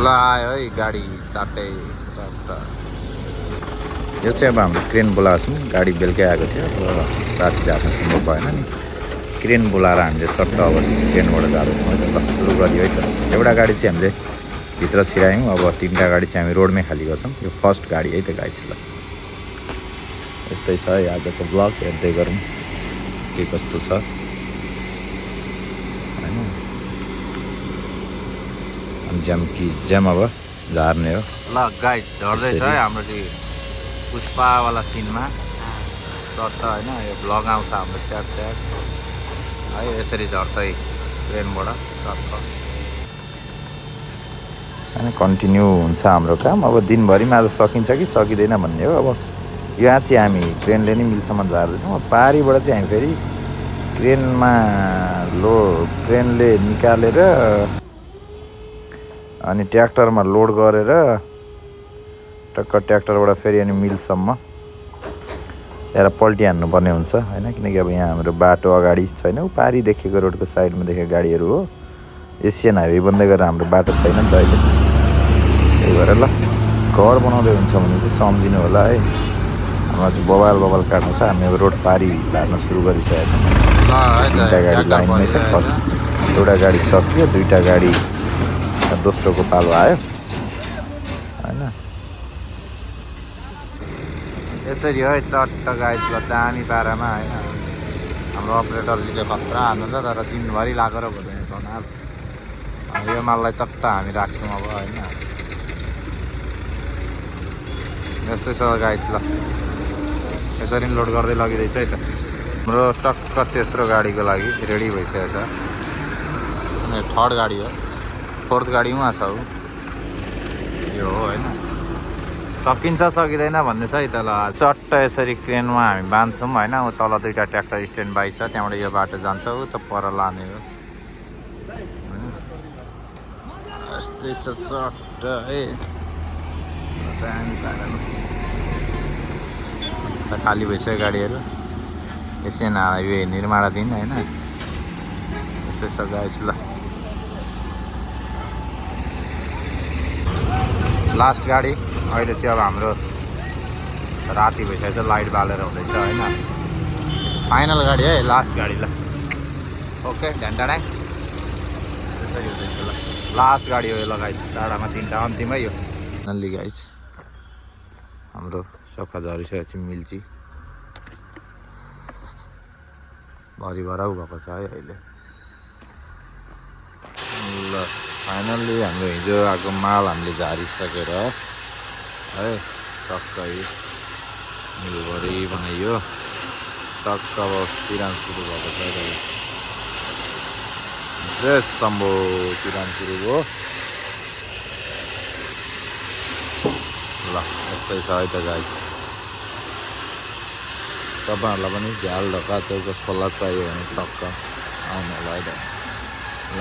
ल आयो है गाडी चाटै यो चाहिँ अब हाम्रो क्रेन बोलाएको छौँ गाडी बेलुकै आएको थियो अब राति जान सम्भव भएन नि क्रेन बोलाएर हामीले चट्ट अब क्रेनबाट जाँदैछौँ है त ल सुरु गरियो है त एउटा गाडी चाहिँ हामीले भित्र छिरायौँ अब 3टा गाडी चाहिँ हामी रोडमै खाली गर्छौँ यो फर्स्ट गाडी है त गाइस ल यस्तै छ है आजको ब्लग हेर्दै गरौँ के कस्तो छ होइन ज्याम कि ज्याम अब झार्ने हो ल गाइस झर्दैछ है हाम्रो पुष्पावाला सिनमा चट्ट होइन यो ब्लग आउँछ हाम्रो च्याट है यसरी झर्छ है ट्रेनबाट चट्ट अनि कन्टिन्यू हुन्छ हाम्रो काम अब दिनभरिमा आज सकिन्छ कि सकिँदैन भन्ने हो अब यहाँ चाहिँ हामी क्रेनले नै मिलसम्म झार्दैछौँ पारीबाट चाहिँ हामी फेरि क्रेनले निकालेर अनि ट्र्याक्टरमा लोड गरेर टक्क ट्र्याक्टरबाट फेरि अनि मिलसम्म ल्याएर पल्टी हान्नुपर्ने हुन्छ होइन किनकि अब यहाँ हाम्रो बाटो अगाडि छैन पारी देखेको रोडको साइडमा देखेको गाडीहरू हो एसियन हाइवे बन्दै गरेर हाम्रो बाटो छैन नि त अहिले त्यही भएर ल घर बनाउँदै हुन्छ भने चाहिँ सम्झिनु होला है हाम्रो चाहिँ बबाल काट्नु छ हामी अब रोड पारी हार्न सुरु गरिसकेका छौँ 3टा गाडी लाइनमै छ फर्स्ट एउटा गाडी सकियो 2टा गाडी दोस्रोको पालो आयो होइन यसरी है चट्ट गाइस ल दामी पारामा होइन हाम्रो अपरेटरले खतरा हान्नु छ तर दिनभरि लागेर भएन कनाल यो माललाई चट्ट हामी राख्छौँ अब होइन यस्तै छ गाइस ल यसरी लोड गर्दै लगिँदैछ है त हाम्रो टक्क तेस्रो गाडीको लागि रेडी भइसकेको छ अनि 3rd गाडी हो 4th गाडी उहाँ छ यो हो होइन सकिन्छ सकिँदैन भन्ने छ है त ल चट्ट यसरी क्रेनमा हामी बाँध्छौँ होइन तल 2टा ट्र्याक्टर स्ट्यान्ड बाई छ त्यहाँबाट यो बाटो जान्छ त पर लाने हो यस्तै छ चट्ट है खाली भइसक्यो गाडीहरू एसियन हाइवे निर्माणाधीन होइन यस्तै छ गाइस ल लास्ट गाडी अहिले चाहिँ अब हाम्रो राति भइसकेको छ लाइट बालेर हुँदैछ होइन फाइनल गाडी है लास्ट गाडी ल ओके झ्यान्टाडाङ त्यसरी हुँदैछ ल लास्ट गाडी हो यो लगाइस टाढामा 3टा अन्तिमै यो नल्ली गाइस हाम्रो सफा झरिसकेपछि मिल्ची भरिभराउ भएको छ है अहिले ल फाइनल्ली हाम्रो हिजो आएको माल हामीले झारिसकेर है टक्कै मिलभरि बनाइयो टक्क अब पिरान सुरु भएको छ ड्रेस सम्भो पिरान सुरु भयो ल यस्तै छ है त गाइस तपाईँहरूलाई पनि झ्याल ढोका चौकस पल्ला चाहियो भने टक्क आउनु होला है त ल